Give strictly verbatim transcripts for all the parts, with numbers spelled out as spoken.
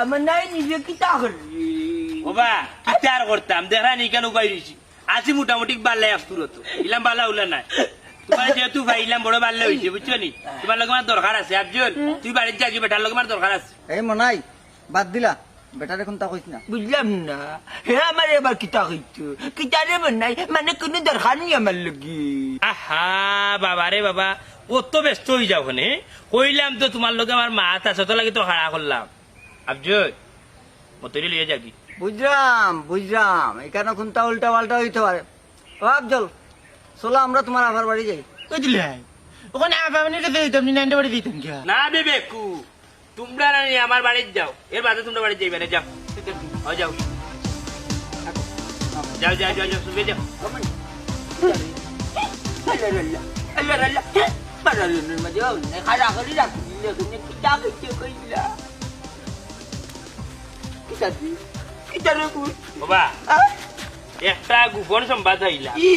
আমার নাই নিজে কিতা করি? ওবা, কিতা আর করতাম, দেখরা নি কেনে উবাই রইছি। আছি মোটামুটি বালা এক সুরত। ইলাম বালা উলা নাই। তুমার যেহেতু ভাই ইলাম বড় বালা অইছে, বুঝছো নি? তুমার লগে আমার দরকার আছে, আফজল। তুই বাড়িত যা, বেটার লগে আমার দরকার আছে। এই মনাই, বাদ দিলা, বেটারে কুন্তা কইস না। বুঝলাম না, হে আমারে আবার কিতা কইতো? কিতারে বানাই, মানে কুনু দরকার নি আমার লগে। আহা, বাবা রে বাবা, অত ব্যস্ত অই যাও কেনে? কইলাম তো তুমার লগে আমার মাত আছে, অত লাগি তো খাড়া করলাম। আফজল, মতরে লইয়া যাগি। বুঝলাম, বুঝলাম, ইখানো কুন্তা উল্টা পাল্টা অইতো পারে। ও আফজল, চলো আমরা তুমার আফার বাড়ি যাই। ওই দিলে, ওখানে আফা মানে এটা দিতাম, নি নাইনটা বাড়ি দিতাম কি? না বে বেকু, তুমরা না নি আমার বাড়িত যাও, এর বাদে তুমরা বাড়িত যাইবা না, যাও। হ্যাঁ, যাও। যাও, যাও, যাও, যাও, শুবে যাও। আল্লাহ, আল্লাহ, আল্লাহ, আল্লাহ, মারা লোনের মাঝে অন্য খাড়া করি রাখি দিলে, এখানে কিতা করতে কইলা? কিতা দি? কিতা রে কুল? বাবা, আ? একটা গোপন সংবাদ অইলা। কি?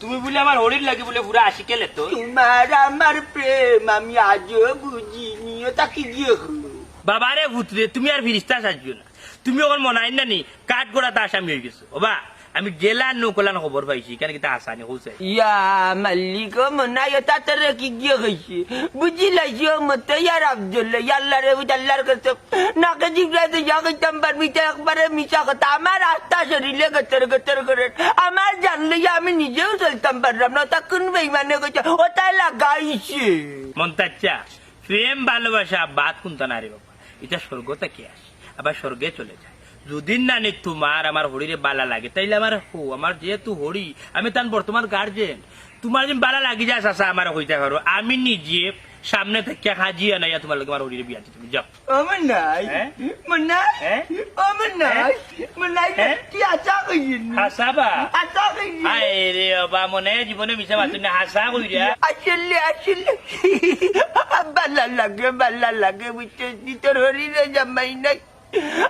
তুমি বুলে আমার হরির লাগি বুলে পুরা আশিকে লেতো। তোমার আমার প্রেম আমি আজও বুঝিনি, ওটা কি গিয়ে হলো? বাবা রে পুত্রে, তুমি আর ফিরিস্তা সাজিও না। তুমি অখন মনাইর না নি, কাঠগড়াত আসামি অই গেছো। ওবা, আমি গেলান নকলান খবর পাইছি, ইখান কিতা হাছা নি কও চাই। ইয়া মালিক, ও মনাই, ওটা তোরে কি গিয়ে কইছে? বুঝি লাইছি, ও মতে ইয়ার আফজল, ইয়াল্লা রে, ওই আল্লাহর কাছে নাকে জিগড়াইতে যা কইতাম পারবি, তো একবারে মিছা কথা। আমার আস্তা শরীরে গতর গতর করে, আমার জান লইয়া আমি নিজেও চলতাম পারলাম না। ওটা কোন বেইমানে কইছে? ওটাই লাগাইছে। মন্তাচ্চা, প্রেম ভালোবাসা বাদ কুন্তা না রে বাবা, ইটা স্বর্গ থাকি আসে, আবার স্বর্গে চলে যায়। যদি না নি তুমার আমার হরিরে বালা লাগে, তাইলে আমার হো, আমার যেহেতু হরি, আমি তান বর্তমান গার্জেন, তুমার যদি বালা লাগি যায়, চাচা, আমারে কইতা পারো, আমি নিজে সামনে থাকিয়া হাজি আনাইয়া তুমার লগে আমার হরিরে বিয়া দিতাম। যাও। ও মনাই, হ্যাঁ? মনাই, হ্যাঁ? ও মনাই, হ্যাঁ? মনাই, হ্যাঁ? কি হাছা কইলি? হাছা বা? হাছা কইলি? আয় রে বাবা, মনে জীবনে মিছা মাতুম না, হাছা কইরা। আসলে, আসলে, বালা লাগে, বালা লাগে, বুঝছস নি? তোর হরিরে জামাই নাই।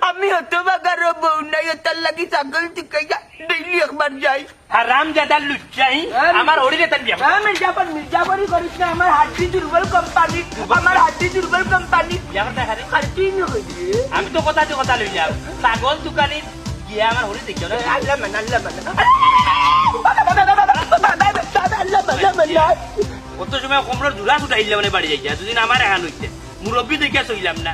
আমি হতভাগার বউ নাই, ওটার লাগি ছাগল তুকাইয়া ডেইলি একবার যাই। হারামজাদা লুচ্চাই, হ্যাঁ, আমার হরিরে তান বিয়া। হ্যাঁ, মির্জাফর, মির্জাফরি করিস না, আমার হাড্ডি দুর্বল কোম্পানি, দুর্বল আমার হাড্ডি দুর্বল কোম্পানি। বিয়া করতে হারে। আর তুই না কইলি? আমি তো কথা দিয়ে কথা লইলাম, ছাগল তুকানি গিয়া আমার হরি দেখিও না। আল্লাহ মান, আল্লাহ মান। আল্লাহ মান, আল্লাহ মান। অত সময় কোমরর জোড়া ছুটাইলে মানে বাড়ি যাইয়া, দুদিন আমার এখান হইতে মুরব্বি দেখিয়া সইলাম না।